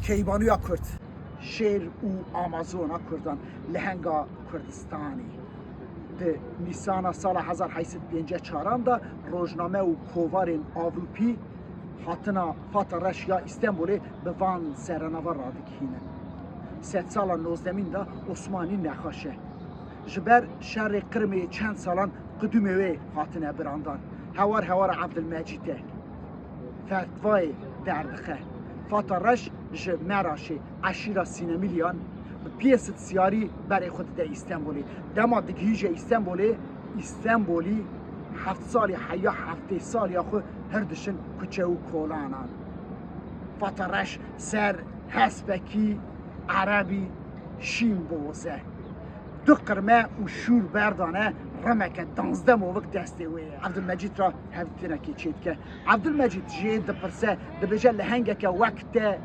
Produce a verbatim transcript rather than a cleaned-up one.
Keybanûya Kurd, şêr û amazona Kurdan, lehenga Kurdistanê. Di Nîsana sala hezar heyt sed pêncî çaran de rojname û kovarên Avrupî hatina Fata Reş ya Îstenbolê bi van serenava radigihînin. Sedsala nozdemîn de Osmanî nexweş e. Ji ber şerê Qirmê çend salan qidûmê wê hatine birandan. Hewar hewara Evdilmecîd e. Fetvayê derdixe. Fata Reş ji Meraşê, eşîra Sînemîliyan, bi pênc sed siyarî berê xwe dide Îstenbolê. Dema digihîje Îstenbolê, Îstenbolî heft salî heya heftê saliya xwe hir dişin kuçe û kolanan. Fata Reş ser hespekî erebî şîn boz e. Du qirme û şûr berdane, remeke danzdem ovik destê wê ye. Evdilmecîd ra hevdîtinekê çêdike. Evdilmecîd jê dipirse, dibêje, lehengeke wek te